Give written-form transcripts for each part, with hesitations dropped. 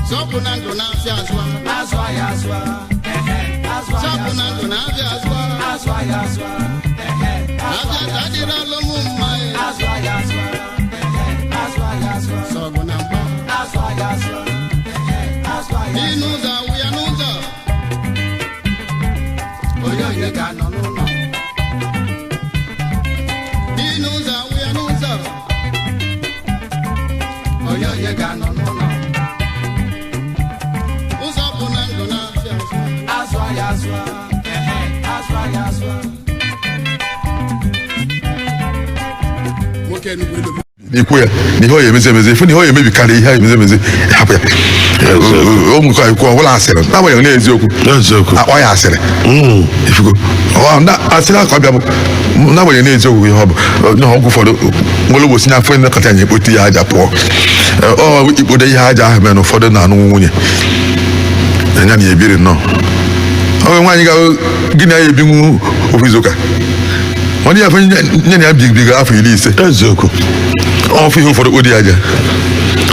Sọpụ na ndụ na-afịa azụ Azụ ahịa azụ ehe, azụ ahịa Sọpụ na ndụ na-afịa azụ azụ ahịa azụ ehe, azụ Abịa ka adịrị alụmụ mma e. azụ ahịa azụ ehe, azụ ahịa azụ Sọgụ na mgba azụ ahịa azụ ehe, azụ ahịa Dị n'ụzọ awụ ya n'ụzọ. Onye onye ga-anọ n'ụlọ. Dị n'ụzọ awụ ya n'ụzọ. Onye onye ga-anọ n'ụlọ. Ụzọ bụ na ndụ na-afịa azụ Azụ ahịa azụ ehe, azụ ahịa azụ. Nwoke Enugu elu. Ikwu ya na ihe ọ ya emezi emezi, ifu na ihe ọ ya emebikarị, ihe ya emezi emezi, hapụ ya. O nwekwa ikwu ọbụla asịrị n'agbanyeghị na eziokwu. Eziokwu. Akpọ ya asịrị ifugo. Ọ na asịrị aka ọ bịa bụ n'agbanyeghị na eziokwu, ihe ọ bụ na ọgwụ ụfọdụ nwere ogbosi n'afọ elekọta anyị ekpote ya aja pụọ. Ọ ikpodo ihe aja ahụ mere na ụfọdụ na-anụ nwunye anya na ebiri nnọọ. Ọ nwaanyị ga gị na ya ebinwu ofu izu ụka, mana ya afọ nye na ya bibigo afọ 50. Eziokwu. Ọfụ ihe ụfọdụ kpodi aja.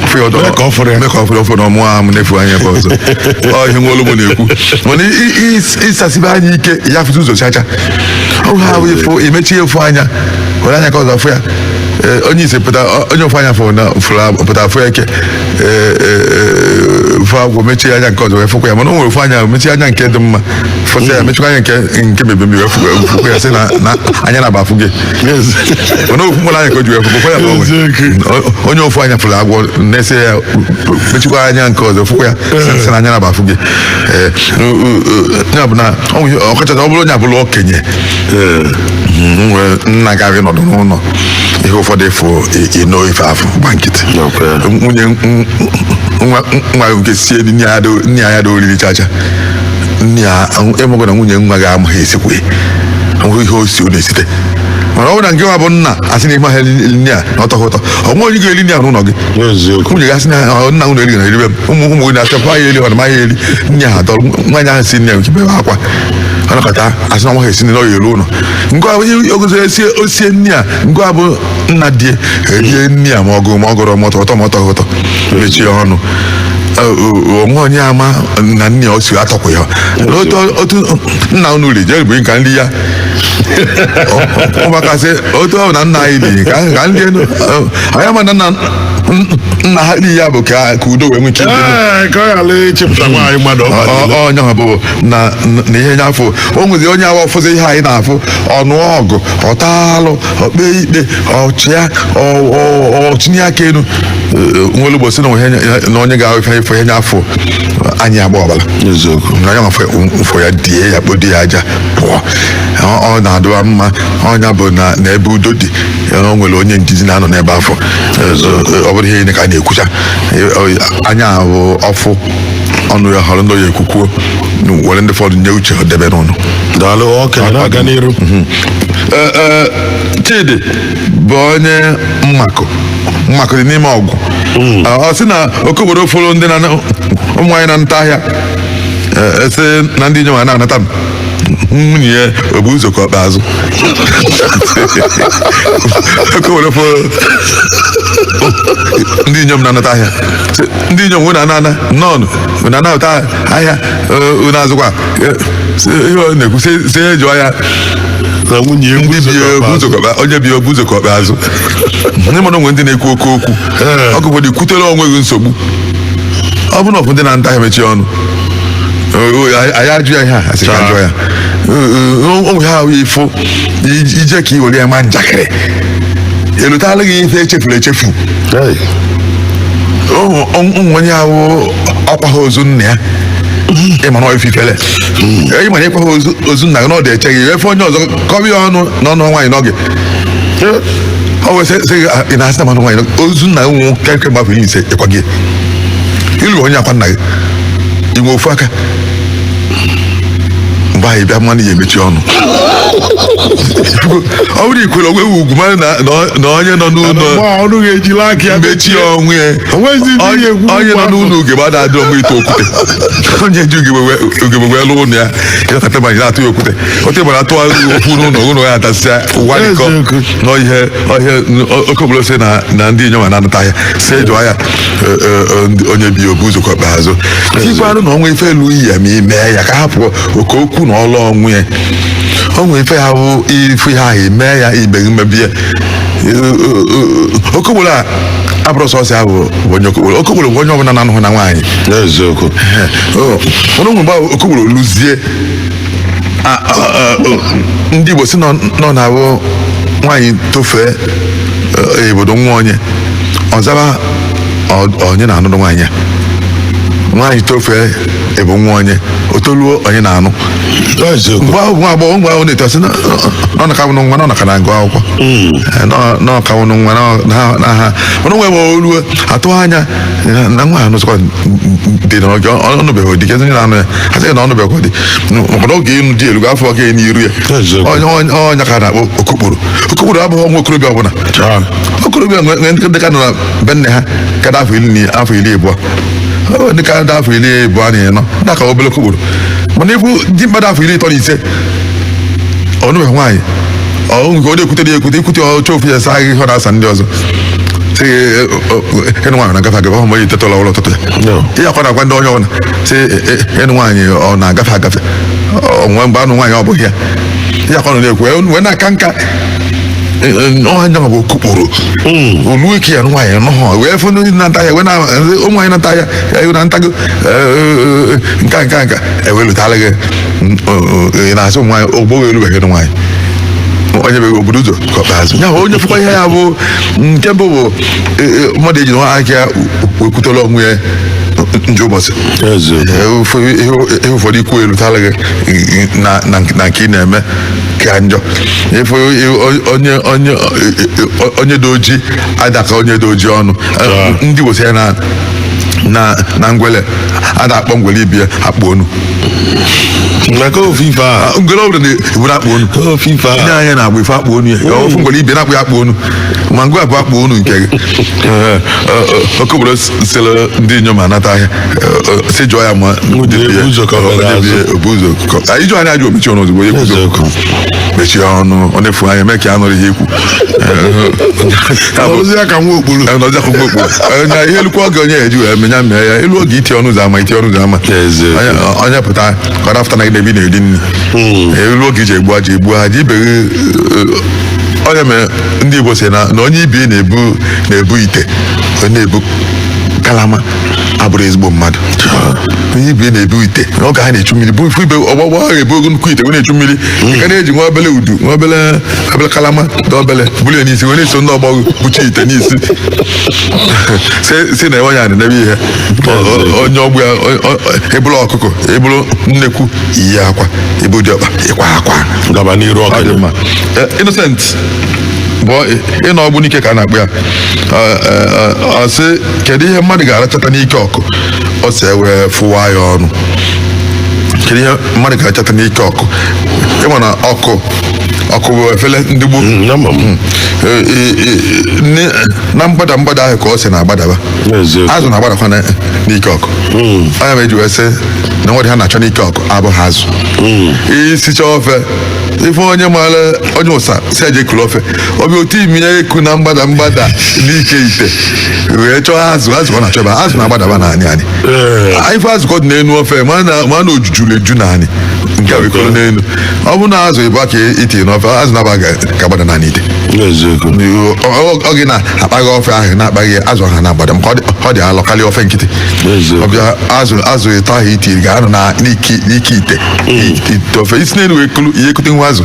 Ọfụ ya ọdọ. Mee ka ọ fụrụ ya. Mee ka ọ fụrụ ya, ọfụ na ọmụọ amụ na-efu anya ebe ọzọ. Ọ ihe nwa olugbo na-ekwu, mana ịsasibe anya ike ya fụta ụzọ chacha. Ọ ha bụ ịfụ emechi efu anya were anya ka ọzọ fụ ya. Ee, onye ise pụta, onye ofu anya fụrụ na fụrụ pụta fụ eke. Ee, ee, ee, fụ agwọ mechie anya nke ọzọ wee fụkwa ya, mana o nwere ofu anya mechie anya nke dị mma fụsị ya, mechikwa anya nke mebiri emebi wee fụkwa ya, sị na anya na-aba afụ gị. Mana ofu mkpụrụ anya ka o ji wee fụkwa ya, ma o nwere. Onye ofu anya fụrụ agwọ na-ese ya, mechikwa anya nke ọzọ fụkwa ya, sị na anya na-aba afụ gị. Ee, ya bụ na ọ nwere ọkachasị ọ bụrụ onye abụrụ okenye nwere nna garị nọdụ n'ụlọ, ihe ụfọdụ ịfụ ịnọ ife afụ gba nkịtị. Nwunye nwa nwa nke sie nne ya nne ya dị oriri chacha nne ya ịmụgụ na nwunye nwa ga-amaghị esikwe ahụ ihe o si ọ na-esite, mana ọ bụrụ na nke nwa bụ nna asị na ime ahịa nne ya na ọtọ ụtọ, ọ nwe onye ga-eri nne ya n'ụlọ gị. Eziokwu. Nwunye gasị na nna unu erighị na eribe m, ụmụ ụmụ gị na-achọ ya eri, ọ na maghị eri nne ha atọrọ nwaanyị ahụ si nne ya nke bebe akwa ọ nakọta asị na nwa ha esi nne na ọ ya eru ụlọ nke a onye ogozo esie osie nne ya nke a bụ nna di erie nne ya ma ọgụ ma ọ gụrụ ma ọtọ ụtọ ma ọtọ ụtọ mechie ọnụ onwe onye ama na nne ya o si atọkwa ya otu nna unu ri jere bụ nka nri ya ụmụaka sị otu ọ bụ na nna anyị ri ka nri enu anyị ama na nna ha ri ya bụ ka udo wee nwee ike ịdị. Ee, ka ọ ghara ichepụta nwaanyị mmadụ ọ Ọ onye ahụ bụ na na ihe nyafụ o nwezi onye awa ọfụzi ihe anyị na-afụ ọnụ ọgụ ọtaalụ ọkpe ikpe ọchịa ọtinye aka elu nwere ugbo si na onye ga-ahụ ife ife ihe nyafụ anyị agba ọbara. Eziokwu. Na ya mfọ ya die ya kpodi ya aja pụọ. Ọ na-adịwa mma ọnya bụ na n'ebe udo dị o nwere onye nduzi na-anọ n'ebe afọ ọ bụrụ ihe niile ka a na-ekwucha anya ahụ ọfụ ọnụ ya họrọ ndị oyi ekwukwuo were ndị fọdụ nye uche debe n'ụlọ. Daalụ okenye na-aga n'iru. Ee, Chidi bụ onye mmakụ mmakụ dị n'ime ọgwụ. Ọ sị na okobodo fụrụ ndị na ụmụ nwaanyị na nta ahịa sị na ndị inyom a na-anata m nwunye ya obu ụzọ ka ọkpa azụ. Okobodo fụrụ ndị inyom na-anata ahịa sị, ndị inyom unu ana nnọọ unu anata ahịa unu azụkwa. Sị, ihe ọ na-ekwu sị jụọ ya na nwunye ya ndị bi ebu obu ụzọ ụzọ ka onye bi obu ụzọ ka ọkpa azụ. Ndị mmadụ nwere ndị na-ekwu oke okwu ọkụ ụfọdụ kwutere onwe gị nsogbu ọ bụrụ na ọfụ ndị na-nta ahịa mechie ọnụ anyị ajụ ya ihe a asị ka jụọ ya onwe ha ahụ ifụ ije ka i were ya ma njakịrị elutala gị ife echefuru echefu. Hey. Ụmụ onye ahụ ọkwa ha ozu nna ya ịma na ife ifele ịma na ịkwa ha ozu nna gị na ọ dị eche gị efe onye ọzọ kọba ya ọnụ n'ọnụ nwaanyị n'oge ọ wee sị gị, ị na-asị na mmanụ nwaanyị ozu nna gị nwụ kemgbe afọ 50 ịkwa gị ilu onye akwa nna gị inwe ofu aka. Mgbe ahụ bịa mmanụ ya emechi ọnụ. Ọ bụrụ ikwere onwe ugwu mara na onye nọ n'ụlọ Mgbe ọnụ ga-ejila aka ya mechie onwe ya. Onwezi ndị ya ekwu Onye nọ okwu. n'ụlọ ugegbe ada adị ọmụ ite okwute. Onye ji ugegbe wee lụọ ụlọ ya, ịnata ma na-atụ ya okwute, ote gbara atụ okwu n'ụlọ ụlọ ya atasịa ụwa dịkọ. Eziokwu. N'ihe ọhịa oke sị na ndị inyom na-anata ya si jụọ ya onye bi obu ụzọ ka azụ tikwarụ na ọnwa ife elu iyi ya ma ime ya ka hapụ oke okwu na ọlụ ọnwụ ya onwe ife ya bụ ife ihe ahụ eme ya ibe mmebi ya. Okogbolo a abụrụ sọsọ ya bụ onye okogbolo. Okogbolo bụ onye ọbụla na-anụghị na nwaanyị. Eziokwu. Ọnụ mgbe okogbolo lụzie ndị Igbo si nọ na-abụ nwaanyị tofee obodo nwa onye ọzaba onye na-anụrụ nwaanyị a. Nwaanyị tofee ebo nwa onye o toluo onye na-anụ. Eziokwu. Mgbe ahụ nwa agbọghọ mgbe ahụ na-eto sị na ọ na-akawụnụ nwa na ọ naka na agụ akwụkwọ, na ọkawụnụ nwa na ha mana nwe ebe oluo atụ anya na nwa ahụ nụsịkwa dị na oge ọnụbeghị di kezi na anụ ya asịghị na ọnụbeghị di maka na oge ịnụ di elugo afọ oge n'iru ya. Eziokwu. Onye onye ka na-akpọ okokporo. Okokporo abụghị nwa okorobịa ọbụla. Okorobịa nwe ndị ka nọ na be nne ha ka dị afọ 20. Ọ ndị ka dị afọ 24 ndị aka obere okokporo, mana ịfụ di mmadụ afọ 35 ọnụbeghị nwaanyị ọ nke ọ na-ekwute na-ekwute ikwute ọchọ ofu ya saa ihe ọ na-asa ndị ọzọ sị ịnụ nwaanyị na-agafe agafe ọ ma onye tetụla ụlọ ụtụtụ ya. No. Ihe akwa na-agwa ndị onye ọbụla sị ịnụ nwaanyị ọ na-agafe agafe ọ nwe mgbe anụ nwaanyị ọ bụghị ya ihe akwa nọ na-ekwu wee na-aka nka ọnya bụ okokporo olu ike ya nwaanyị nọhọ wee fụ ndị na-ata ya wee na ụmụ nwaanyị na-ata ya ya na ntago nka nka nka ewelutala gị ị na-asị ụmụ nwaanyị ogbo erubeghị nwaanyị onye bụ obodo ụzọ ka ọ kpaa azụ ya bụ onye fụkwa ihe ya bụ nke mbụ bụ mmadụ eji nwa aka ya wekwutela onwe ya njọ ụbọchị. Eziokwu. Ihe ụfọdụ ikwu elutala gị na nke ị na-eme ka njọ ife onye onye onye dị oji adaka onye dị oji ọnụ. Ndị Igbo sị ya na na ngwele ada akpọ ngwele ibi ya akpụ onu. Maka ofufe a. Ngwele ọbụla na-eburu akpụ onu. Ofufe a. Ndị anya na-agba ife akpụ onu ya ofu ngwele ibe na-akpụ ya akpụ onu ma ngwe abụ akpụ onu nke gị. Oke obodo sịrị ndị inyom anata ahịa sị jụọ ya ma Ndị ebu ụzọ ka ọ onye gara bi azụ. ebu ụzọ ịjụ anya ajụ omechi ọnụ ozugbo ya ekwuzo. Eziokwu. Mechie ọnụ ọ na-efu anya mee ka ya nụrụ ihe ikwu. Ọrụzi ya ka nwa okpuru. Nọzi akwụkwọ okpuru na ihe elukwa oge onye eji wee menya mee ya elu oge iti ọnụ ụzọ ama iti ọnụ ụzọ ama. Eziokwu. Onye pụta ka ọ dafụta na gị n'ebe ị na-eri nri elu oge iji egbu aja egbu aja ibe gị onye mere ndị Igbo si na onye ibe na-ebu ite onye na-ebu kalama abụrụ ezigbo mmadụ. Onye ibe na-ebu ite n'oge ha na-echu mmiri bụ ife ibe ọgbọgbọ ha ga-ebu ogo nnukwu ite wee na-echu mmiri ka na-eji nwa obele udu nwa obele obele kalama dị obele buru ya n'isi wee na-eso ndị ọgbọ buchi ite n'isi si na enwe ya na-eme ihe onye ọgbụ ya ebulu ọkụkọ ebulu nnekwu iyi akwa ebu dị ọkpa ịkwa akwa. Gaba n'iru Ọ dị ọkanya. mma. Innocent bụ ịnọ ọgbụ n'ike ka a na-akpọ ya. Ọ sị kedu ihe mmadụ ga-arachata n'ike ọkụ ọ sị wee fụwa ya ọnụ. Kedu ihe mmadụ ga-arachata n'ike ọkụ ịma na ọkụ ọkụ bụ efele ndị gboo. Ama m. Na mgbada mgbada ahụ ka ọ sị na-agbadaba. Eziokwu. Azụ na-agbadakwa n'ike ọkụ onye ma eji wee sị na nwere ha na-achọ n'ike ọkụ abụghị azụ isicha ofe ife onye maara onye ụsa si eje kuru ofe ọbịa otu imi ya eku na mgbada mgbada n'ike ite wee chọọ azụ azụ ọ na-achọ ebe azụ na-agbadaba naanị anyị. Ife azụ ka ọ dị n'elu ofe ma na ojuju na-eju naanị nke a wekọrọ n'elu ọ bụ na azụ ịbụ aka itinye n'ofe azụ na-aba ga-agbada naanị ite. Eziokwu. Ọ gị na-akpaghị ofe ahụ na-akpaghị azụ ahụ na-agbada maka ọ dị alọ karịa ofe nkịtị. Eziokwu. Ọbịa azụ azụ ịtọ ahụ itiri ga-anọ na n'ike n'ike ite ite ofe isi n'elu wee kulu ihe ekute nwa azụ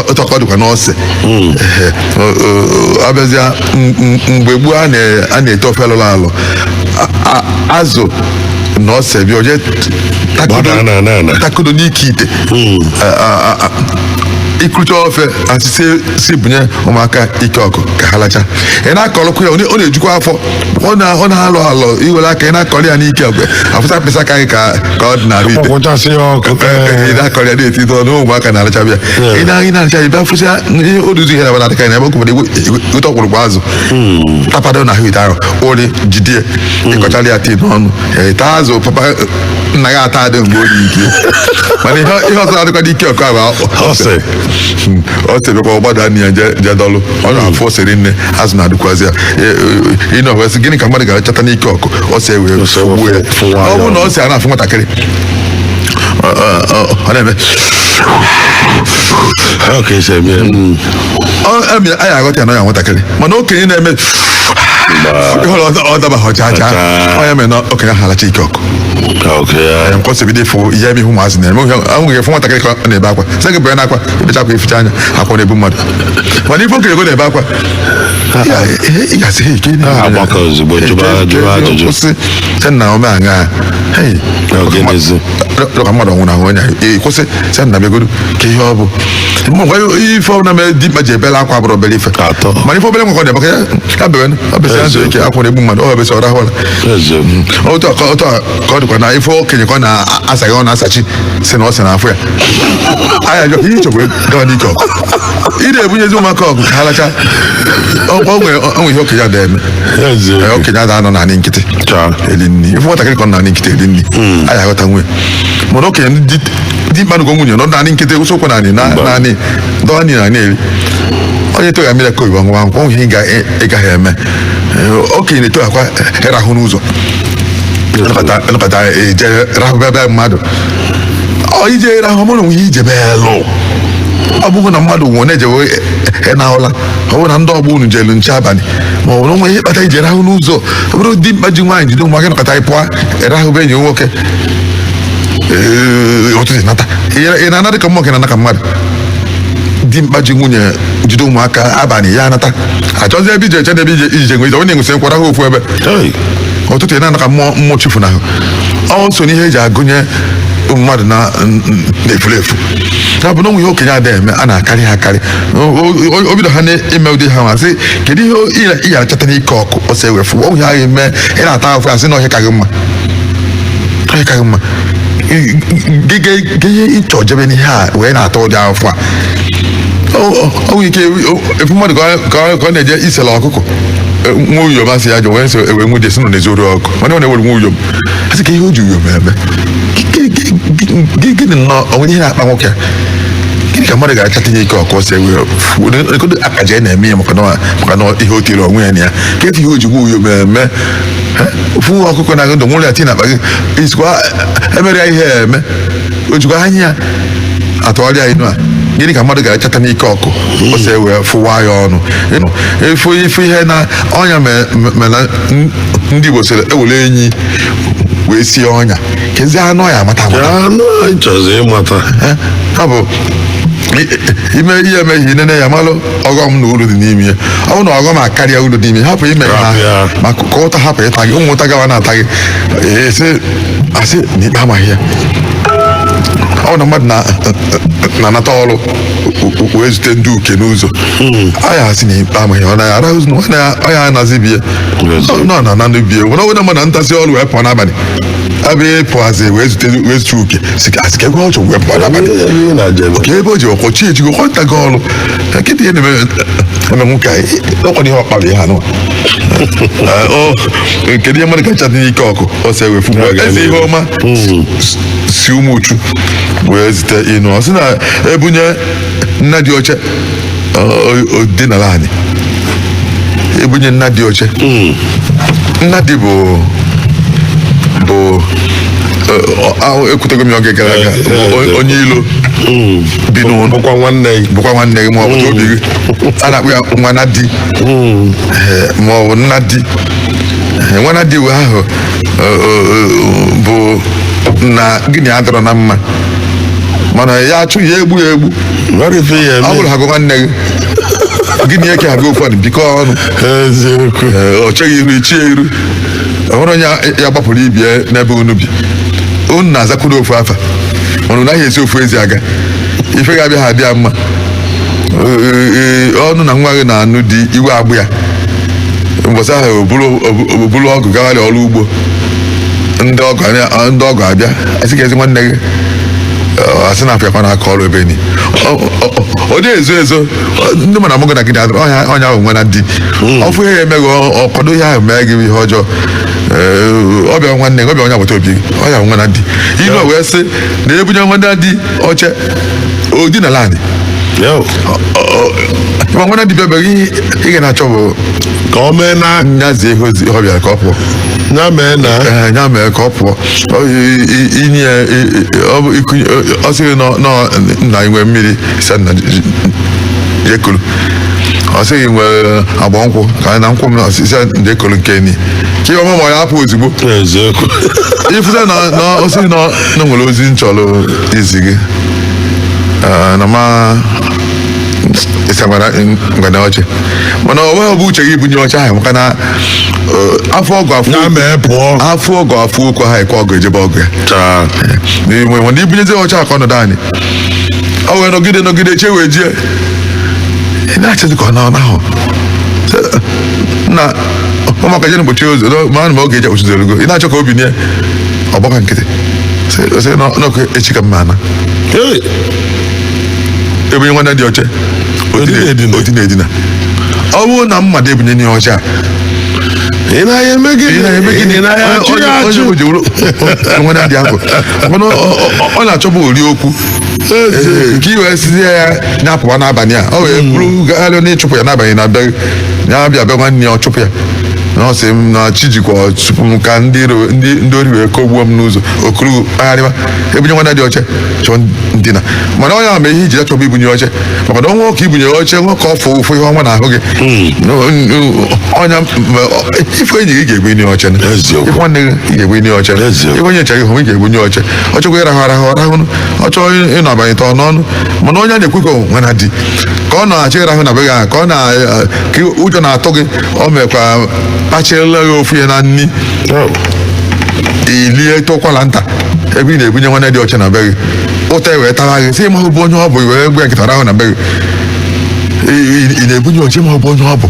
otu ọkọ dịkwa n'ose abịazịa mgbe gboo a na-ete ofe lụrụ alụ azụ na ose bịa oje Gbada na na na. takodo n'ike ite. Ikucha ofe, asịsị si bunye ụmụaka ike ọkụ ka ha lacha. Ị na-akọrọkwa ya, ọ na-ejukwa afọ. Ọ na-alọ alọ, iwere aka ị na-akọrọ ya n'ike ọkụ, afụsa mkpịsị aka gị ka ọ dị n'arụ ite. Kpọkwụchasị ya ọkụ. Ị na-akọrọ ya na-eti na ụmụaka na-aracha bịa. Ị na-aracha, ị bịa fụsịa ihe oduzi ihe na-aba na-adịka ya ebe okwukwere igwute ọkpụrụkpụ azụ tapado na ahụ ite ahụ ụrị jidie, ịkọchala ya tii n'ọnụ, taa azụ papa nna gị ata adị mgbe oyi ike. Mana ihe ọzọ adịkwa n'ike ọkụ ahụ Ose. Ose bịakwa ọgbada nne ya je dọlụ ọ na-afụ ose rinne, azụ na-adịkwazị ya. Ị nọ wee sị, gịnị ka mmadụ ga-achọta n'ike ọkụ ose wee Ose fụgbuo ya? Fụwa ya. Ọ bụrụ na ose a na-afụ nwatakịrị, ọ na-eme Ọ ka esi eme ya. Ọ eme anyị aghọta ya na ọ ya nwatakịrị, mana okenye na-eme ịhụrụ ọ dabaghị chaa chaa. Chaa. Ọ ya mere na okenye ahụ alacha ike ọkụ. Okay, ya. Nke ọsọ bido ịfụ ihe eme ihu ụmụazị na-eme, ahụghị efu nwatakịrị ka ọ na-ebe akwa, sị gị bere n'akwa, ebecha akwa, eficha anya, akwa na-ebu mmadụ. Mana ife okenye go na-ebe akwa, ị ga-asị, "Hey, ke Ha agbakọ ozugbo, jụba ajụjụ. Kwụsị, sị na ome aṅa. Hey, Ogenizi. Dọka mmadụ nwụrụ ahụ onye ị kwụsị, sị na begodu ka ihe ọ bụ. Mgbe ife ọbụla mere dimkpa ji ebela akwa bụrụ obere ife. Atọ. Mana ife obere nwekọ na-ebe ya, ya bere ọ besị nzụ ike, akwa na-egbu mmadụ, ọ besị ọ rahụla. Eziokwu. Otu a ka ọ dịkwa na ife okenye ka ọ na-asaghị, ọ na-asachi, si na ọ sị na afọ ya anyị ajọ ihe ịchọkwa gawa n'ike ọkụ ị na-ebunyezi ụmụaka ọgụ ka ha lacha. O nwere ihe okenye ada eme. Eziokwu. Okenye ada anọ naanị nkịtị Chaa. eli nri. Ife nwatakịrị ka ọ nọ naanị nkịtị eli nri, anyị aghọta nwunye. Mana okenye ndị dị mkpa nugo nwunye nọ naanị nkịtị ụsokwu naanị na Mba. Naanị dọọ nri na na-eri onye toga mmiri aka oyibo nwa nkwụ ihe ị gaghị eme. Okenye na-etoghakwa ịrahụ n'ụzọ nọkọta eje rahụ ebe mmadụ ọ ije rahụ mụrụ nwe ihe ije belụ. Ọ bụghị na mmadụ nwụrụ na-ejewe na ụla, ọ bụrụ na ndị ọgbọ unu jelu nche abalị, ma ọ bụrụ nwe ihe kpata ije rahụ n'ụzọ. Ọ bụrụ di mkpa ji nwaanyị jide ụmụaka nọkọta ị pụọ rahụ be enyi nwoke. Ee, ụtụtụ nata ị na-ana dịka mmụọ ka ị na-ana ka mmadụ. Di mkpa ji nwunye jide ụmụaka abalị ya anata, achọzi ebe ije eche na ebe ije ije nwe ije onye nwesịrị nkwara ha ofu ebe. Hey. Ụtụtụ ị na-ana ka mmụọ mmụọ chifu n'ahụ. Ọ so n'ihe eji agụnye mmadụ na na-efu efu ya bụ na onwe ihe okenye adịghị eme, a na-akarị ha akarị. O bido ha na-eme ụdị ha ma sị, kedu ihe ị ga-achọta n'ike ọkụ ọsọ ewefu ọ ihe ahụ eme ị na-ata ahụfụ, asị na ọhịa ka gị mma, ọhịa ka gị mma. Gị ihe ịchọ jebe n'ihe a wee na-ata ụdị ahụfụ a. O nwere ike efu mmadụ ka ọ na-eje isele ọkụkọ nwa uyom, asị ya jọ wee so ewe nwunye si nọ n'ezi ori ọkụ, mana ọ na-ewere nwa uyom, asị ka ihe o ji uyom eme. Gịnị nnọọ o nwere ihe na-akpa nwoke a? Gịnị ka mmadụ ga-acha tinye ike ọkụ ọsọ ewe ekodo akaja na-eme ya maka na ihe o tiri onwe ya na ya ka efu ihe o ji nwa uyom eme ofu nwa ọkụkọ na ndụ nwụrụ ya tinye n'akpa gị isikwa emere ya ihe eme o jikwa anya ya atụgharịa inu a. Gịnị ka mmadụ ga-achata n'ike ọkụ ọsọ wee fụwa ya ọnụ efu ife ihe na ọnya mere ndị Igbo sịrị ewere enyi wee sie ọnya kezi anụ ọya amata amata. Ya anụ anyị chọzi ịmata. Ọ bụ ime ihe emeghi nene ya malụ ọghọm na uru dị n'ime ya. Ọ bụrụ na ọghọm akarịa uru dị n'ime ya, hapụ ime ha. Hapụ ya. Maka ka ụta hapụ ịta gị, ụmụ ụta gawa na-ata gị, esi asị na ikpe amaghị ya. Ọ bụ na mmadụ na-anata ọrụ wee zute ndị uke n'ụzọ, ọ ya asị na ikpe amaghị ọ na-arahụ ọ ya anazi bie nọ na ananụ bie. Mana ọ bụrụ na mmadụ na ntasị ọrụ wee pụọ n'abalị ebe ịpụhazi wee zute uke, sị ka asị ka ebe ọ chọrọ wee pụọ n'abalị Ihe na-aja eme. Ka ebe o ji ọkwọchi ejigo kwọntago ọrụ nkịtị ihe na-eme eme nwoke a ọkwa ihe ọkpara ihe anụ. Kedu ihe mmadụ kacha dị n'ike ọkụ ọsọ ewefu eze ihe ọma si ụmụ uchu wee zite inu? Ọ sị na ebunye nna dị oche dinala anyị, ebunye nna dị oche. Nna dị bụ ahụ ekwutego m ya oge gara aga, onye ilo bi n'ụlọ. Bụkwa nwanne gị. Bụkwa nwanne gị ma ọ bụ obi gị, a na-akpọ ya nwana di ma ọ bụ nna di. Nwana di wee ahụ bụ na gịnị adọrọ na mma, mana ya achụ ya egbu ya egbu. Nwere ife ya Ọ eme. bụrụ ha gụ nwanne gị, gịnị eke ha gị ofu adị bikọ ọnụ. Eziokwu. Ọ cheghị iru ichie iru, ọ hụrụ onye ya gbapụrụ ibie n'ebe unu bi, unu na-azakwuru ofu afa, mana unu naghị esi ofu ezi aga. Ife ga-abịa ha adị ya mma. Ọnụ na nwa gị na-anụ di, iwe agbụ ya. Mbọsị ahụ o buru ọgụ gagharị ọrụ ugbo, ndị ọgọ abịa, asị ka ezi nwanne gị, asị na afịakwa na-akọ ọrụ ebe ni ọ dị ezo ezo. Ndị mana amụgụ na gị na ọnya ahụ nwe na di ọfụ ihe ya emeghị, ọ kwado ihe ahụ mee gị ihe ọjọọ. Ọbịa nwanne gị, ọbịa onye agbata obi gị, ọnya nwe na di ilu wee sị na ebunye nwanne di oche odinala anị. Yo. Ma nwanne di bịabeghị, ihe ị ga na-achọ bụ ka ọ mee na nyazie ihe ozi ọ bịara ka ọ pụọ. Ya mee na Ee, ya mere ka ọ pụọ. Inye ya, ọ bụ ọ sịghị nọ nna inwe mmiri sị nna jekulu, ọ sịghị nwere agba nkwụ ka anyị na nkwụ m na sị jekulu nke ni ka ihe ọma ma ya apụ ozugbo. Eziokwu. Ifụta na ọ sịghị na nwere ozi m chọrọ izi gị. Ee, na ma ịsagwara ngana ọchị, mana ọ nweghị ọ bụ uche gị ibunye ọcha ahụ, maka na afọ ọgụ afọ Ya mee pụọ. Afọ ọgụ afọ okwu ha ekwe ọgụ ejebe ọgụ ya. Taa. N'ime mana ibunyezi ọcha ka ọnọdụ anyị, ọ wee nọgide nọgide chie wee jie, ị na-achịzi ka ọ na ahụ na ụmụaka jere mgbochi ụzọ ma ma oge eji akpọchi ụzọ erugo, ị na-achọ ka obi nye ọgbakọ nkịtị, sị n'ọkụ echi ka mma ana. Hey. Ebunye nwanne dị ọcha. Odina edina. Odina edina. Ọ bụrụ na mmadụ ebunye nye ọcha, Ị na-anya eme gịnị? ị na-eme gịnị? Ị na-anya achụ ya onye achụ? onye ji wụrụ nwanne dị ahụ, mana ọ na-achọbụ ori okwu. Ee, ka i wee sizie ya nyapụwa n'abalị a, ọ wee buru gagharịa n'ịchụpụ ya n'abalị na abịa ya abịa abịa nwanne ya, ọ chụpụ ya na ọ sị m na chi jikwa tupu m ka ndị ori wee kọgbuo m n'ụzọ okuru kpagharịba. Ebunye nwanne dị ọcha chọọ ndina, mana onye ahụ ma ihe iji ya chọbụ ibunye oche, maka na ọnwa ka ibunye oche nwa ka ọ fụ ụfụ ihe ọnwa na-ahụ gị ọnya. Ife enyi gị ga-ebunye oche. Eziokwu. Ife nwanne gị, ị ga-ebunye oche. Eziokwu. Ife onye chere ihu, ị ga-ebunye oche. Ọ chọkwa ịrahụ arahụ, ọ rahụnụ. Ọ chọọ ịnọ abalị tọọ n'ọnụ, mana onye a na-ekwu ka nwe na di ka ọ na-achọ ịrahụ na be gị ahụ, ka ọ na ka ụjọ na-atụ gị, ọ mekwa kpachiela gị ofu ya na nni. Oh. Ilie tụkwala nta ebe ị na-ebunye nwanne dị ọcha na be gị ụta wee tara gị, sị ma ọ bụ onye ọ bụ wee gwe nkịta rahụ na be gị. Ị na-ebunye ọcha, ma ọ bụ onye ọ bụ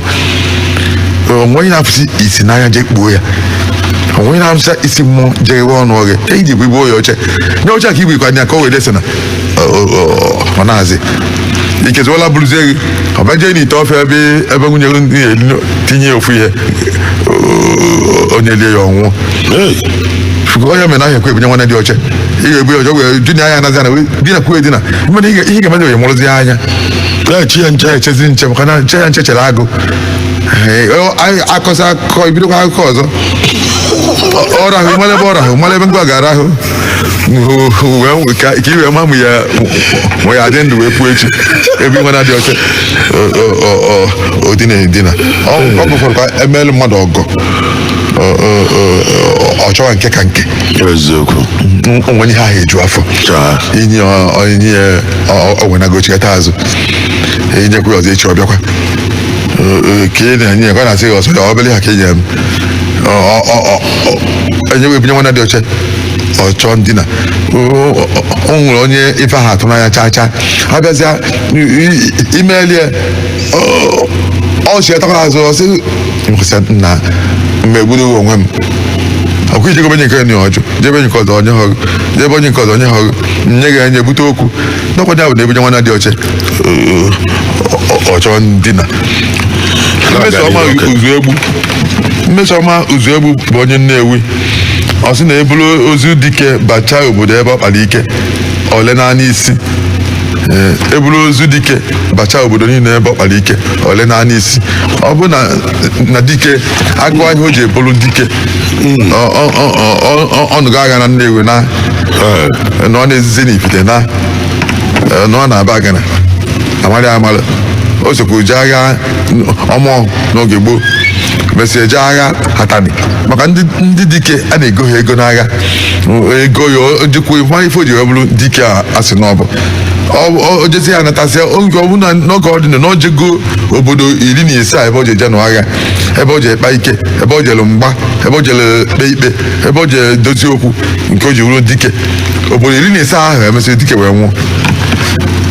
onwe onye na-afụsị isi n'anya jee kpuo ya, onwe onye na-afụsị isi mmụọ jee ghe ọnụ gị eji bụ ibuo ya oche nye oche ka igwe anya ka o wee desa na ọ na-azị ikeziwala bụrụzie gị ọ bịa n'ite ofe ebe nwunye gị na-eri, tinye ofu ihe, onye lie ya ọnwụọ. Hey. Onye mere ahịa ekwe ebunye nwanne dị ọcha, ị ga-ebu ya ọjọọ wee junior anya anazi ana dina kwuo edina, mana ihe ga-eme wee mụrụzi anya. Na-echi ya nche. Na-echezi nche, maka na nche ya nche chere agụ. Ee, akọsa akụkọ ibidokwa akụkọ ọzọ. Ọ rahụ mara ebe ọ rahụ, mara ebe ngwa ga-arahụ wee ka i wee ma mụ ya mụ ya adị ndụ wee pụọ echi. Ebe nwa na-adị ọcha odina edina, ọ bụkwara ka emeelu mmadụ ọgọ, ọ chọwa nke ka nke. Eziokwu. Onwe ihe ahụ eju afọ. Chaa. Inye inye ọgwenagochikata azụ, inyekwa ya ọzọ echi, ọ bịakwa ka ị na-enye ya ka ọ na-asị gị ọsọ ya obere ha ka ị nyere m. Enyewe ebunye nwanne dị ọcha ọ chọọ ndina. O nwere onye ife ahụ atụ n'anya chaa chaa, abịazịa imelie ọ chietakwa azụ, ọ sị nkwụsị na mmegbudo onwe m ọkwa ijego onye nke ọjụ jebe onye nke ọzọ onye họgụ, jebe onye nke ọzọ onye họgụ, nye gị enye bute okwu n'ọkwa ya bụ na ebunye nwanne dị ọcha ọ chọọ ndina. Mmesoma Uzuegbu, Mmesoma Uzuegbu bụ onye Nnewi. Ọ sị na ebulu ozu dike bacha obodo ebe ọ kpara ike ole naanị isi. Ee, ebulu ozu dike bacha obodo niile ebe ọ kpara ike ole naanị isi. Ọ bụ na dike agụọ ihe o ji ebulu dike, ọnụgo agha na Nnewi na ọ na-ezizi n'Ifite na ọ na-aba agana amarị amarị, o sokwa jee agha ọmụọ n'oge gboo, mesịa jee agha Atani, maka ndị dike a na-ego ha ego n'agha, ego ya o jikwa ma ife o ji wee bụrụ dike a asị na ọ bụ o jezi ya natasịa oge ọ bụ na n'oge ọ dị na o jego obodo 15 a ebe o ji eje n'agha, ebe o ji ekpa ike, ebe o jere mgba, ebe o jere kpee ikpe, ebe o jere dozie okwu nke o ji bụrụ dike, obodo 15 ahụ emesịrị dike wee nwụọ.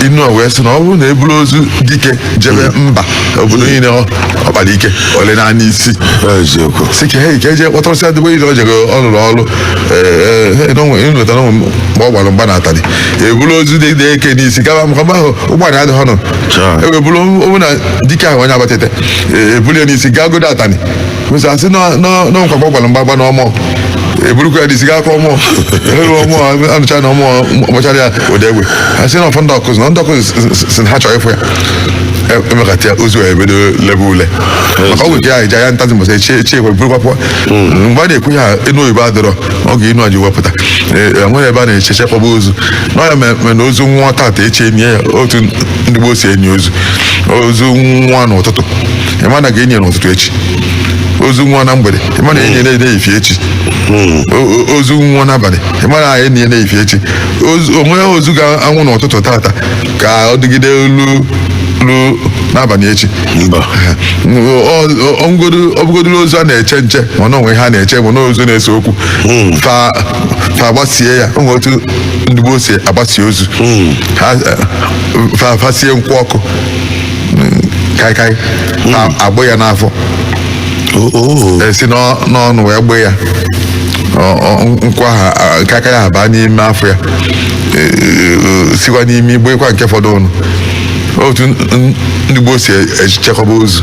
Inu a wee sị na ọ bụrụ na e buru ozu dike jebe mba obodo niile ọ kpara ike ole naanị isi. Eziokwu. Si ka hei ka eje kpọtọrọsịa dịbe ile o jego ọ lụrụ ọrụ ịnụta na mgbe ọ gbara mgba na atalị eburu ozu dị eke n'isi gaba maka mgbe ahụ ụgbọala adịghị ọnụ. Chai. E buru ọbụ na dike ahụ onye abatete eburu ya n'isi gaa godo atalị mesa asị nọ nkwa ọ gbara mgba gba n'ọmọ eburukwa ya n'isi gaa kwa ọmụọ eru ọmụọ anụcha na ọmụọ mụchara ya ụda egbe asị na ọfọ ndị ọkụzụ na ndị ọkụzụ si na ha chọrọ ịfụ ya emekata ya ozu ya ebido lebe ule maka ọ nwere ya eji anya ntazi mbọsị echi echi ekwe burukwa pụọ. Mgbe a na-ekwu ya enu oyibo adịrọ oge inu a ji wepụta enwere ebe a na-eche chekwaba ozu na ya mere na ozu nwa tata echi enyi ya otu ndị gboo si enyi ozu ozu nwa n'ụtụtụ ịma na ga-enyi ya n'ụtụtụ echi, ozu nwa na mgbede ịma na enyi ya na-efi echi, ozu nwa n'abalị ịma na enyi ya na-efi echi, onwe ozu ga-anwụ n'ụtụtụ tata ka ọ dịgide elu elu n'abalị echi. Mba. Ọ bụgodoro ozu a na-eche nche mana onwe ihe a na-eche bụ na ozu na-ese okwu fa fa agbasie ya onwe otu ndị gboo si agbasie ozu ha fa fasie nkwụ ọkụ kaikai agbụ ya n'afọ esi n'ọnụ wee gbee ya nkwụ ahụ kaikai ahụ baa n'ime afọ ya sikwa n'imi gbekwa nke fọdụrụ otu ndị gboo si echekwaba ozu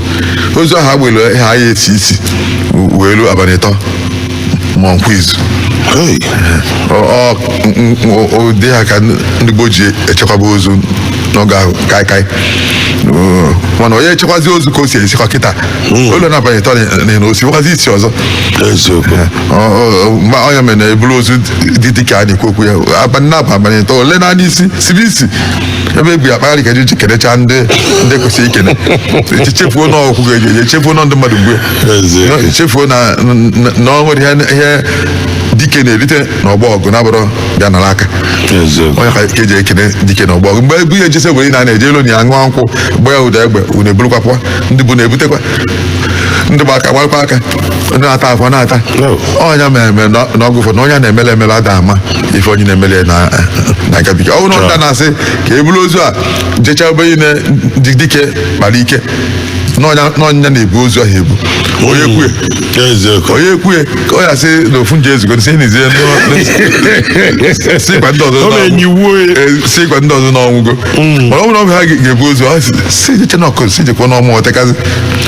ozu ahụ agbelu ha ya esi isi wee luo abalị ịtọ ma nkwa izu. Ụdị ha ka ndị gboo ji echekwaba ozu n'oge ahụ kaikai mana onye echekwazi ozu ka o si esikwa kịta ụlọ na-abalị ịtọ na osi nwekwazi isi ọzọ. Mgbe onye mere na eburu ozu dị dịka a na-ekwu okwu ya abalị na abalị ịtọ ole naanị isi sibe isi ebe ebu ya akpagharị ka eji kenecha ndị ndị kwesịrị ikene chefuo na ọkwụ ga-eje chefuo na ndị mmadụ gbuo chefuo na na ọ nwere ihe dike na-erite n'ọgbọ ọgụ na-abụrụ bịa nara aka onye ka eji ekene dike n'ọgbọ ọgụ mgbe ebu ya ejese were na na-eje elu na ya ṅụọ nkwụ gba ya ụda egbe unu eburukwa pụọ ndị bụ na-ebutekwa ndị gba aka gbarụkwa aka ndị na-ata afọ na-ata ọnya mere na ọgụ ụfọdụ na onye na-emele emele ada ama ife onye na-emele na-agabiga ọ bụrụ na ndị na-asị ka e buru ozu a jechaa ebe niile dike kpara ike n'ọnya na-ebu ozu ahụ ebu onye kwue onye kwue ka ọ ya sị na ofu nje ezugo si n'izie sikwa ndị ọzọ sikwa ndị ọzọ n'ọnwụgo mana ọ bụrụ na ọ bụ ha ga-ebu ozu ha si jeche na ọkụ si jekwa n'ọmụ ọtekazi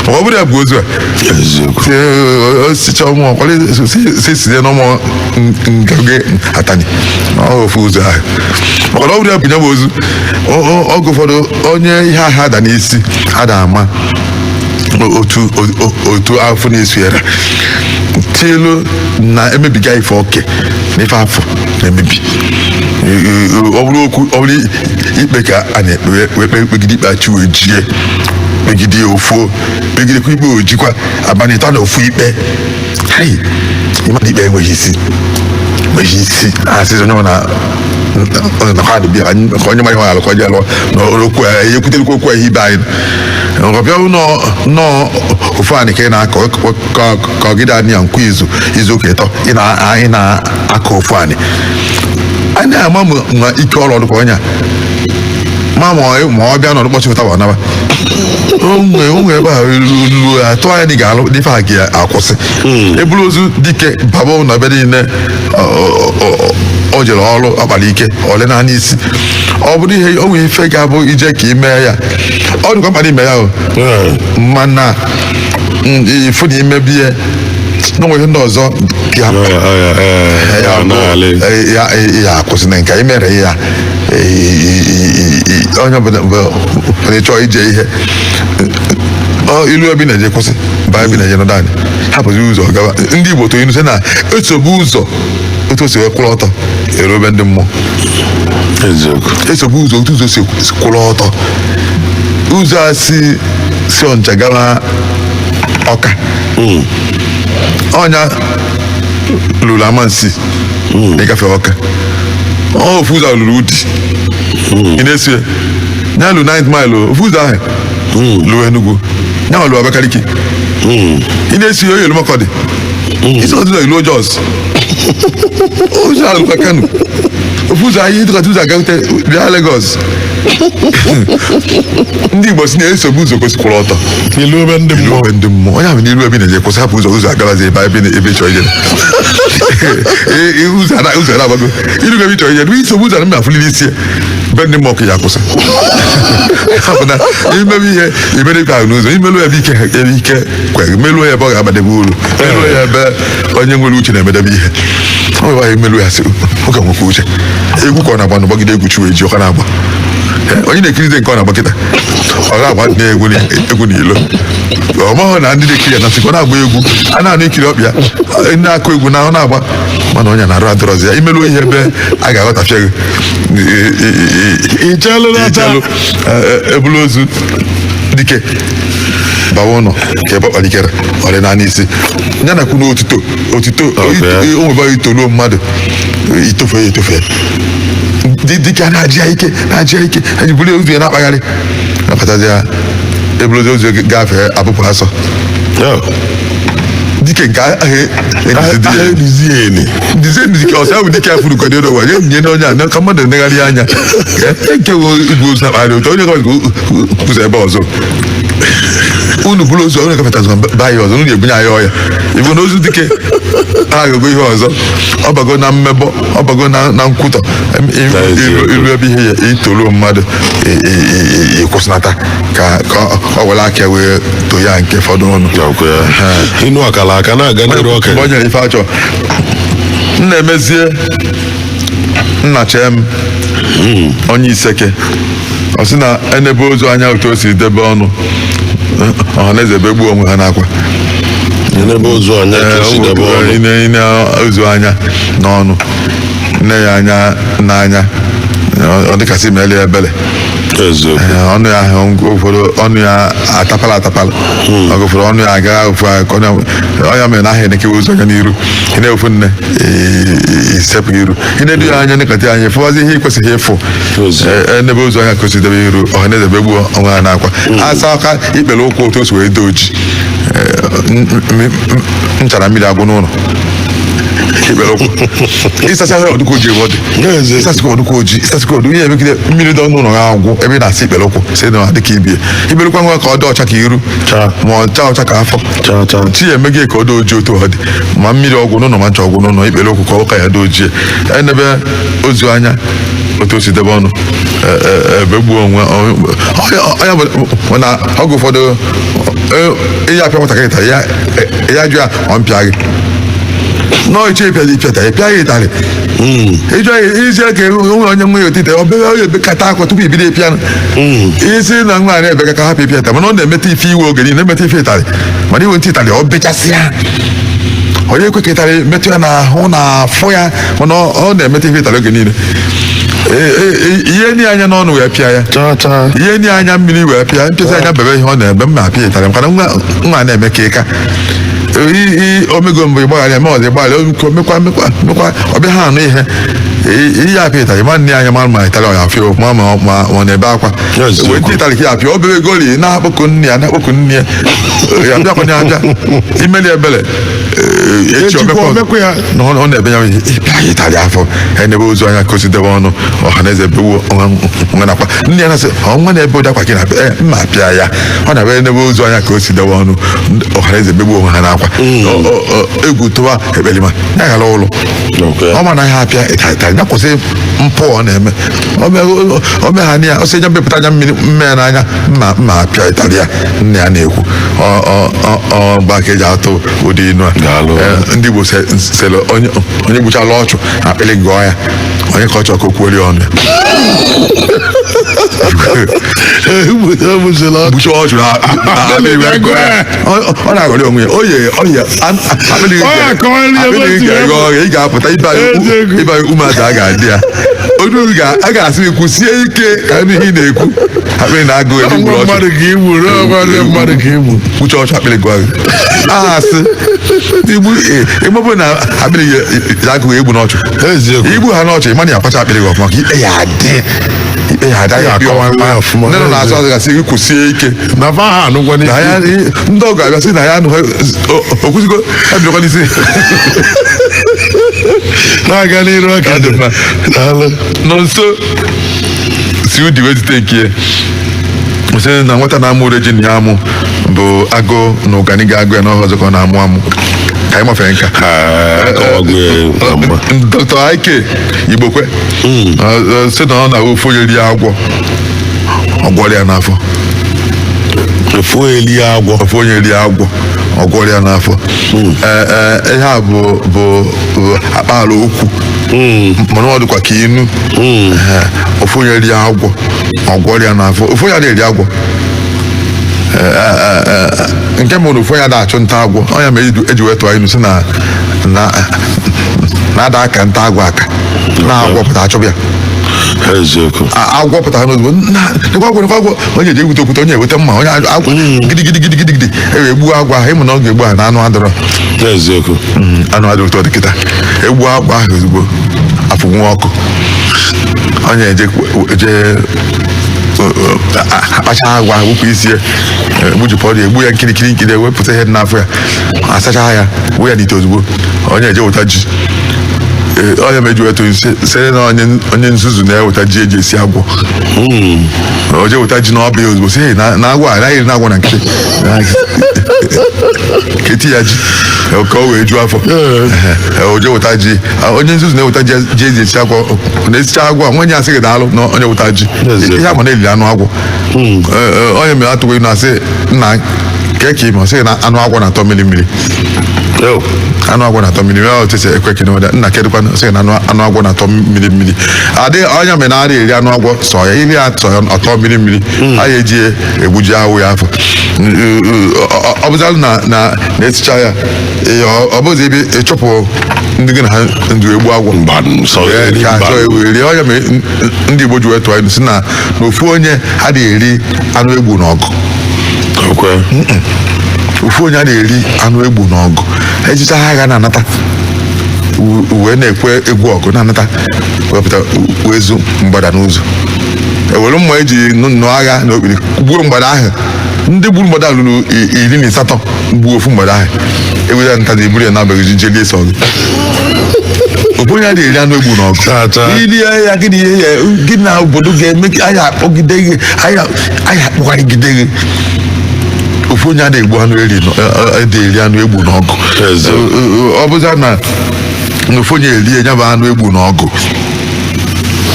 ma ọ bụrụ ya bụ ozu a sicha ọmụọ kwale si sizie n'ọmụ ngage atani ofu ozu ahụ maka na ọ bụrụ ya bụ ya bụ ozu ọgụ ụfọdụ onye ihe ahụ ada n'isi ada ama otu afọ na-esu ya tielu na emebiga ife oke na ife afọ na-emebi ọ bụrụ okwu ọ bụrụ ikpe ka a na-ekpe kpegide ikpe achị wee jie kpegide ofuo kpegidekwa ikpe ojikwa abalị ịtọ na ofu ikpe hai ịma na ikpe enweghị isi enweghị isi asị onye ọ na onye mara ihe ọ alụkọ je lụọ na okwu ekwutelekwa okwu ihe ibe anyị ọbịa nọọ ofu anyị ka ị na-akọ ka ọgide anyị ya nkwa izu izu ụka ịtọ ị na-akọ ofu anyị a na-ama ma ike ọrụ ọdụkwa onye a ma ma ọ bịa n'ọdụ kpọchị ụtaba naba onwe ebe a ruo atụ anya dị ga-alụ n'ife a ga-akwụsị eburu ozu dike baba ụlọ ebe niile ọ jere ọrụ ọkpara ike ole naanị isi ọ bụrụ ihe o nwere ife ga-abụ ije ka ime ya ọ dịkwa mkpa n'ime ya o mana ịfụ na imebi ya n'onwe ihe ndị ọzọ ya akwụsị na nke imere ya onye ọbụla ịchọọ ije ihe ilu ebe na-eje kwụsị baa ebe na-eje nọdụ anyị hapụzi ụzọ gaba ndị Igbo toro inu sị na esogbu ụzọ otu o si wee kwụrụ ọtọ erobe ndị mmụọ esogbu ụzọ otu ụzọ si kwụrụ ọtọ ụzọ a si Ọnịcha gara Ọka ọnya lụrụ Amansi ịgafe Ọka ofu ụzọ lụrụ Udi ị na-eso ya ya lụ 9 mile ofu ụzọ ahụ lụrụ Enugu ya lụrụ Abakaliki ị na-eso ya oyi Makọdị isi ọdụ ụzọ lụọ Jos ụzọ alụkwa Kano ofu ụzọ anyị dịkọta ụzọ agate bịa Lagos Ndị Igbo si na-esogbu ụzọ kwesịkwara ọtọ ilu ebe ndị ilu mmụọ. ebe ndị mmụọ. Onye ahụ n'ilu ebe ị na-eje, kwụsị, hapụ ụzọ, ụzọ agabazi ebe ị chọrọ ije. Ee, ụzọ ana agbago ilu ebe ị chọrọ ije, isogbu ụzọ na afụlili isi ya be ndị mmụọ ka ya akwụsị. Hapụ na imebe ihe imere ikpe ahụ n'ụzọ, imelu ebe ike kwe meluo ya ebe ọ ga-abadebe uru, meluo ya ebe onye nwere uche na-emedebe ihe. Ọ bụ anyị melu ya sị oge nwekwa uche. Egwu ka ọ na-agba n'gbagide egwu chi wee ji ọka na-agba. Onye na-ekirize nke ọ na-agba kịta, ọ ga-agba na egwu n'ilo. Ọ maghị na ndị na-ekiri ya na-asị ka ọ na-agba egwu a na-anụ ikiri ọkpịa ndị na-akụ egwu na ọ na-agba, mana onye na-arụ adọrọzi ya. Imeluo ihe ebe a ga-aghọtafie gị. Ichelụ nata. Ichelụ ebulu ozu dike bawa ụlọ ka ebe ọkpalikere ọ dị naanị isi ya na kwu n'otuto otuto. O nwebe itoluo mmadụ, itofe ya etofe dike a na-ajị ya ike, na-ajị ya ike, eji buru ozu ya na-akpagharị napụtazi ya, eburu ozu gafee abụpụ asọ dike nke ahụ Ahụ edizi eni. Dizie dike ọsọ ahụ dike afuru kwado n'ụwa nye nye n'onye a ka mmadụ negharị anya nke bụ igwe ozu akpagharị ụtọ onye gọọmenti ụzọ ebe ọzọ unu bụrụ ozu unu gafetazụ ba ya ọzọ, unu ga-ebunye anyị ọya ibu na ozu dike agụgụ ihe ọzọ. Ọ bago na mmebọ, ọ bago na nkwutọ. Iru ebe ihe ya itoruo mmadụ, ịkwụsịnata ka ọ were aka wee too ya nke fọdụrụ ọnụ. Ịnụ akala aka na-aga n'iru Mgbe okenye. o nyere ife achọ nna emezie nna chem onye iseke, ọ sị na enebe ozu anya otu o si debe ọnụ, ọhaneze begbuo onwe ha n'akwa. N'ebe ozu anya ka esi debe ọnụ. Ine ozu anya n'ọnụ, nne ya anya n'anya, ọ dịkasị ma ele ebele. Eziokwu. Ọnụ ya ahụ ụfọdụ ọnụ ya atapala atapala, oge ụfọdụ ọnụ ya agaghị ofu aka ọnya mere na ahịa enekewe ozu anya n'iru. Ị na-efu nne isepụ iru, ị na-edu ya anya nekọta anya fụwazi ihe ị kwesịghị ịfụ. Enebe ozu anya ka o si debe iru, ọha na eze gbuo onwe ha n'akwa. Asa aka ikpere ụkwụ otu o si wee doo ji nchara mmiri agwụ n'ụlọ ikpere ụkwụ ịsacha ahụ ọdụkọ oji ebe ọ dị. Ịsasịkwa ọdụkọ oji, ịsasịkwa ọdụ ihe emegide mmiri dị n'ụlọ ha agwụ ebe ị na-asa ikpere ụkwụ si na dị ka ibie ikperekwa nwa ka ọ dị ọcha ka iru ma ọ chaa ọcha ka afọ chi ya emegide ka ọ dị oji otu ọ dị, ma mmiri ọgwụ n'ụlọ ma ncha ọgwụ n'ụlọ ikpere ụkwụ ka ọ ka ya dị ojie. Enebe ozu anya otu o si debe ọnụ ebe gbuo onwe onye bụ na oge ụfọdụ ihe apịa nwatakịrị ịtarị ya, ya jụ ya ọ mpịa gị nọọ iche ịpịa ịpịa ịpịa ya ịtarị ịjụ ya isi ka onwe onye nwe ya otite obere onye ebekata akwa tupu ibido ịpịa isi na nwa na-ebeka ka hapụ ịpịa ịtarị, mana ọ na-emeta ife iwe oge niile na-emeta ife ịtarị, mana iwe ntị ịtarị ọ bechasịa onye ekwe ka ịtarị metụ ya n'ahụ na afọ ya, mana ọ na-emeta ife ịtarị oge niile. Ihe nye anya n'ọnụ wee pịa ya, ihe nye anya mmiri wee pịa mpịasị anya bebe ihe ọ na-ebe mma apịa ịtarị, maka na nwa na-eme ka ịka omego mbụ ịgbaghara ya, ọzọ ịgbaghara mekwa mekwa mekwa ọ bịa ha anụ ihe ihe apịa ịtarị ma nne anya ma ịtarị ọ ya afịa ma ma ọ na-ebe akwa wee ndị ịtarị ka ya apịa obere goli na-akpọku nne ya, na-akpọku nne ya, ya bịakwa ya abịa imeli ebele echi omekwa ya na ọ na-ebe ya ihe ịpịa ịtarị afọ. Enebe ozu anya ka o si debe ọnụ, ọha na eze bewo nwa nakwa nne ya na-asị ọnwa na-ebe ụdị akwa gị na mma apịa ya. Ọ na-abịa enebe ozu anya ka o si debe ọnụ, ọha na eze begbuo onwe ha n'akwa. Egwu tụwa ekperima ya ghara ụlọ ọ ma na ya apịa ịtarị ya kwụsị mpụ ọ na-eme o megha ya, ọ sị ya mbepụta anya mmiri mme ya n'anya mma mma apịa ịtarị ya. Nne ya na-ekwu ọ gba ka eji atụ ụdị inu a. Ndị Igbo sere onye gbuchala ọchụ akpịrị gụọ ya onye ka ọ chọrọ ka o kwuori ọnụ ya gbucha ọchụ ọ na-aghọrị onwe ya oye oye akpịrị ga-eghe ọghịa ị ga-apụta ịba umeazụ a ga-adị ya onye a ga-asị gị kwụsie ike ka ihe ị na-ekwu akpịrị na-agụ ebe gburu ọchụ gbucha ọchụ akpịrị gụọ gị asị ịgbapụ na akpịrị ya agụghị egbu n'ọchụ igbu ha n'ọchụ ịma na ya akpacha akpịrị gị ọfụma ka ikpe ya adị ikpe ya adị ọfụma ndị nọ na-azụ azụ gasị gị kwụsie ike ndị ọgụ abịa sị na ya anụghị okwụzigo ebidokwa n'isi na-aga n'iru aka dị mma nọ nso. Si ụdị wee zite nke sị na nwata na-amụ ure ji na ya amụ bụ agụ na ụgani ga-agụ ya n'ọhịa ọzọ ka ọ na-amụ amụ ka anyị mafere nka. Akọwago ya na mgba. Dr. Ike Igbokwe sị na ọ na ofu onye rie agwọ, ọgwọrọ ya n'afọ. Ofu eli agwọ. Ofu onye rie agwọ, ọgwọrọ ya n'afọ. Ee, ee, ihe a bụ akpaala okwu, mana ọ dịkwa ka inu. Ee, ofu onye rie agwọ, ọgwọrọ ya n'afọ. Ofu onye adịghị eri agwọ. Ee, ee, ee, nke mbụ na ofu onye adịghị achụ nta agwọ. Ọ ya mere eji wee tụọ inu sị na na-ada aka nta agwọ aka na agwọ pụta achụbụ ya. Eziokwu. Agwọ pụtara n'ozugbo na nekwa agwọ, nekwa agwọ. Onye eji ewute okwute, onye eweta mma, onye agwọ gidigidi gidigidi gidi e wee gbuo agwọ ahụ. Ịmụ na ọ ga-egbu ahụ na anụ adọrọ. Eziokwu. Anụ adịrọ ụtọ dị kịta. Egbuo agwọ ahụ ozugbo, afụnwu ọkụ, onye eje akpacha agwọ ahụ, wepụ isi ya, gbujipụ ọdụ, egbu ya nkirikiri nkiri, ewepụta ihe dị n'afọ ya, asacha ya, wụ ya n'ite ozugbo. Onye eje weta ji. Ee, onye meji weta sị na onye nzuzu na-eweta ji eji esi agwọ. O je weta ji n'ọba ya ozugbo, sị, "Hey, na agwọ a anaghị eri na agwọ na nkịtị ka eti ya ji ka o wee ju afọ." Ee, o je weta ji. Onye nzuzu na-eweta ji eji esi agwọ na-esicha agwọ a, nwenye asị gị daalụ na onye weta ji. N'ezie. Ihe ama na-eliri anụ agwọ. Ee, ee, onye mere atụghị na asị nna ke ka ime, ọ sị na anụ agwọ na-atọ mmiri mmiri. Yo. Anụ agwọ na-atọ mmiri mmiri. Ọ tese ekwe kene weda nna kedụkwa, sị na anụ agwọ na-atọ mmiri mmiri. Adị onye mere na adị eri anụ agwọ sọ ya, iri ya sọ ya, ọtọ mmiri mmiri, a ya eji egbuji ahụ ya afọ. Ọ bụzalụ na na-esicha ya, ee, ọ bụzi ebe ịchụpụ ndị gị na ha ndụ egbu agwọ. Mba, sọ Ee, eri ka mba. achọ ewu eri. Onye mere ndị Igbo ji wee tụọ ilu sị na ofu onye adịghị eri anụ egbu n'ọgụ. Okwe. Ofu onye a na-eri anụ egbu n'ọgụ, ejicha ha agha na-anata, wee na-ekwe egwu ọgụ na-anata, wepụta wee zu mgbada n'ụzọ, ewere mma eji nụọ agha na okpiri gbuo mgbada ahụ. Ndị gburu mgbada lụrụ 18 gbuo ofu mgbada ahụ. Ewere nta na eburu ya n'abalị ji jelie sọ gị. Ofu onye a na-eri anụ egbu n'ọgụ. Taa, taa. Ili ya gịnị ihe ya gị na obodo ga-eme ka anyị akpọgide gị, anyị akpọgharịgide gị. Ofu onye a na-egbu anụ eri dị eri anụ egbu n'ọgụ. Eze. Ọ bụza na ofu onye erie ya bụ anụ egbu n'ọgụ,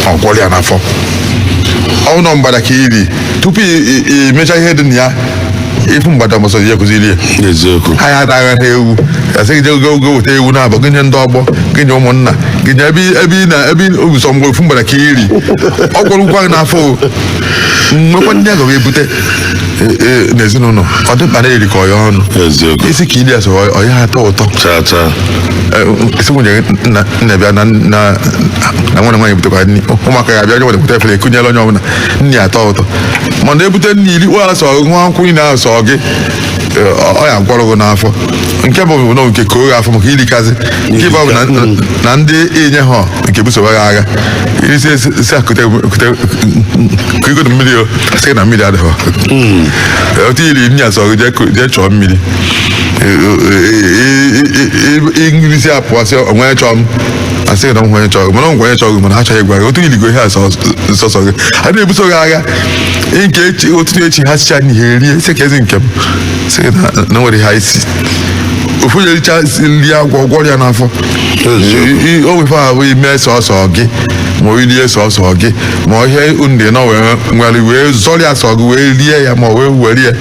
ọ gwọrọ ya n'afọ. Ọ nọ mgbada ka iri tupu imecha ihe dị na ya, ịfụ mgbada mọsọ ya kụziri ya. Eziokwu. Ha ya adaghị ewu, asị gị jee go weta ewu na-abọ gị nye ndị ọgbọ gị, nye ụmụnna gị, nye ebe ị na ebe sọ mgbe ofu mgbada ka iri, ọ gwọrọ ụgwọ gị n'afọ o. Nwekwa ndị aga ebute n'ezinụlọ. Ọ dị mkpa na erikọ ya ọnụ. Eziokwu. Isi ka ili ya so ọ ya atọ ụtọ. Taa, taa. Isi nwunye gị nna nna bịa na nwanne nwaanyị butekwa nri, ụmụaka ga-abịa, onye ọbụla ebute efere, ekunyela onye ọbụla nri, atọ ụtọ. Mana ebute nri iri wa sọ nwa nkwụ niile ahụ sọ gị, ọ ya gwọrọ gị n'afọ. Nke bụ na nke ka oghe afọ maka irikazi nke bụ na ndị enye ha nke busowe gị agha isi si akute kute igodo mmiri o sị na mmiri adịghị otu iri nri asọ gị jee chọọ mmiri ịṅụrịsị apụ, asị onwe chọọ m, asị na onwe chọọ gị, mana onwe onye chọọ gị, mana ha chọghị ịgwa gị otu iligo ihe asọ nsọsọ gị a na-ebuso gị agha nke echi otu echi ha sicha n'ihe erie sị ka ezi nke m sị na nwere ihe anyị si. Ofu onye richa nri agwọ, gwọrọ ya n'afọ. O nwefe ahụ ime sọsọ gị, ma o rie sọsọ gị, ma ihe ndị nọ wee nwere wee zọrọ ya sọ gị wee rie ya, ma wee were ya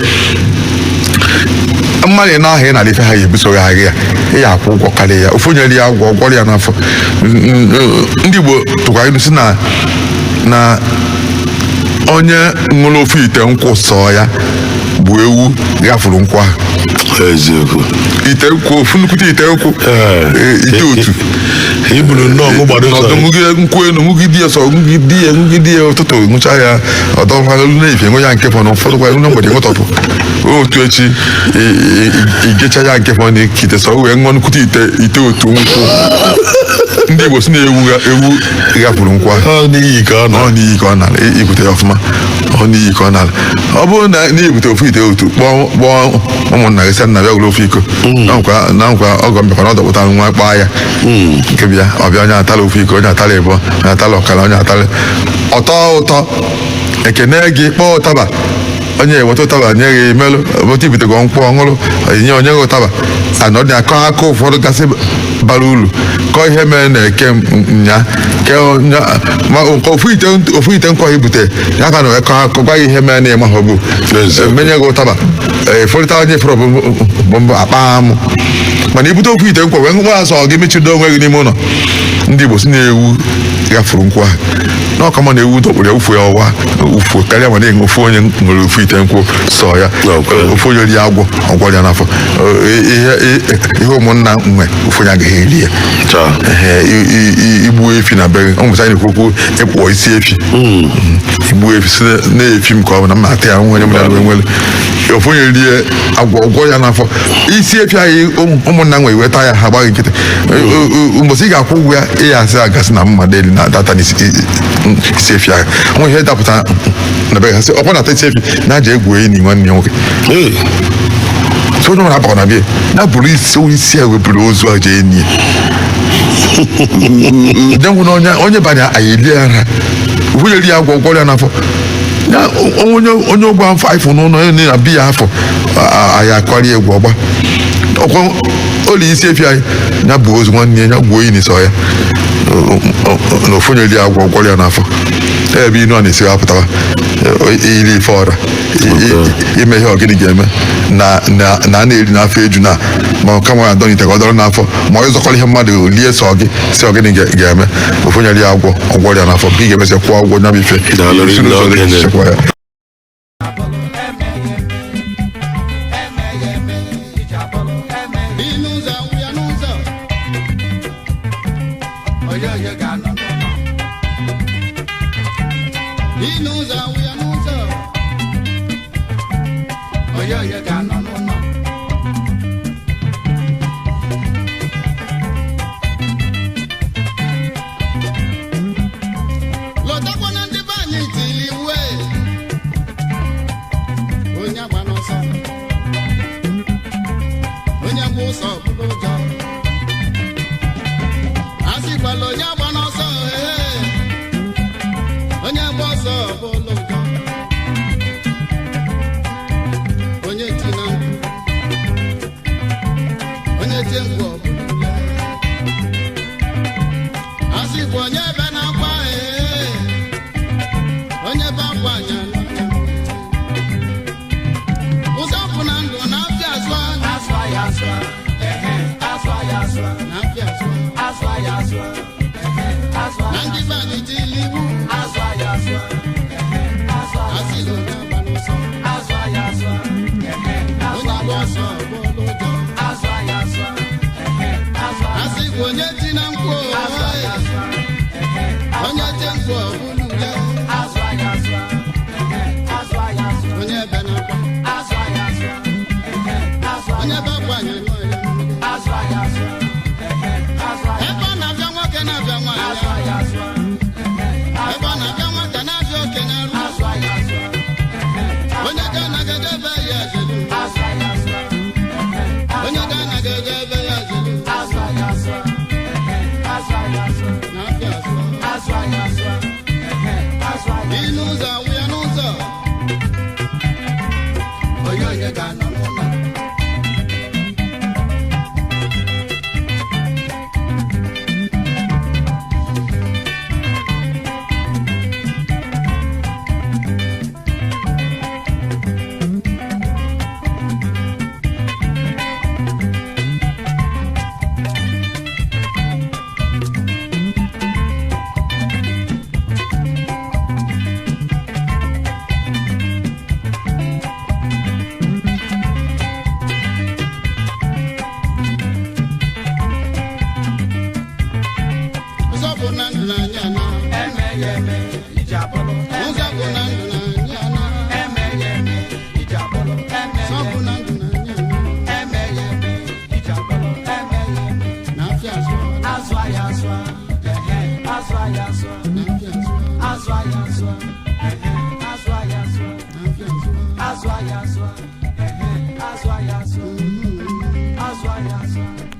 mmadụ na ahụ ị nara ife ha ya ebuso gị agha ya, ị ya akwụ ụgwọ karịa ya. Ofu onye rie agwọ, gwọrọ ya n'afọ. Ndị Igbo tụkwara ilu sị na onye ṅụrụ ofu ite nkwụ sọ ya bụ ewu gafuru nkwụ ahụ. Eziokwu. Ite nkwụ, ofu nnukwute ite nkwụ. Ee. Ite otu. Iburu nnọọ mgbado nọdụ sọ. ṅụgide nkwụ elu, ṅụgide ya sọ, ṅụgide ya, ṅụgide ya ụtụtụ, ṅụcha ya ọdọkwa elu na-efe ṅụ ya nke fọ na ụfọdụ kwa elu na mgbede ṅụtọpụ otu echi igecha ya nke fọ na ikite sọ wee ṅụọ nnukwute ite otu nkwụ. Ndị Igbo si na ewu ghafuru nkwụ ahụ. Ọ n'iyi ka ọ nọ. Ọ n'iyi ka ọ nara. Ibute ya ọfụma, ọ n'iyi ka ọ nara. Ọ bụrụ na ibute ofu ite otu, kpọọ ụmụnna gị sị nna bịa were ofu iko na nkwa ọgọ m bịakwa na ọ dọpụtara nwa kpaa ya nke bịa ọbịa, onye atala ofu iko, onye atala ịbụọ, onye atala ọkara, onye atala ọtọ ụtọ. Ekene gị kpọọ ụtaba, onye eweta ụtaba nye gị melụ otu ibitego nkwụ ọṅụrụ nye onye gị ụtaba anọdụ akọ aka ụfọdụ gasị bara uru kọọ ihe mere na eke nya nke ofu ite nkwa ibute ya ka na wee kọọ akọ gwa gị ihe mere na ịma ha bụ menye gị ụtaba efọrịta onye fọrọ bụ mbụ akpa amụ. Mana ibute ofu ite nkwa wee ṅụkwa asọ gị mechido onwe gị n'ime ụlọ. Ndị Igbo si na-ewu gafuru nkwụ ahụ na ọkama na ewu dọkpụrụ ya ufu ya ọwa ufu karịa ma na ofu onye nwere ofu ite nkwụ sọ ya ofu onye rie agwọ ọgwọ ya n'afọ ihe ụmụnna nwe ofu onye agaghị eri ya. Igbu efi na be ọ mụta anyị na-ekwu ịkpọ isi efi igbu efi si na-efi m ka ọ bụ na mma ata ya nwe onye mmadụ nwere ofu onye rie agwọ ọgwọ ya n'afọ isi efi anyị ụmụnna nwe weta ya ha agbaghị nkịtị mbọsị ị ga-akwụ ụgwọ ya ị asị agasị na mma deli na data n'isi isi efi ahụ nwe ihe dapụta na be ha sị ọkwa na-ata isi efi na aja egwu enyi nwanne ya nwoke so onye ọbụla abakọ na bie na bụrụ isi isi a wepụrụ ozu ahụ jee enyi ya nkwụ na onye banye anyị elie ara onye rie agwọ gwọrọ ya n'afọ onye ụgbọ afọ ifụ n'ụlọ onye na bi ya afọ anyị akọrị egwu ọgba ọkwa oli isi efi anyị ya bụ ozu nwanne ya ya gwuo enyi sọ ya na ofu onye rie agwọ gwọrọ ya n'afọ ebe inu a na-esi apụtawa iri ife ọra ime ihe ọgịnị ga-eme na a na-eri n'afọ eju na ma kama ya dọnite ka ọ dọrọ n'afọ ma ọ ịzọkọrọ ihe mmadụ lie sọ gị si ọgịnị ga-eme ofu onye rie agwọ ọgwọrọ ya n'afọ ka ị ga-emesịa kwụọ ụgwọ nya bụ ife chekwa ya. Azwa, azwa, azwa.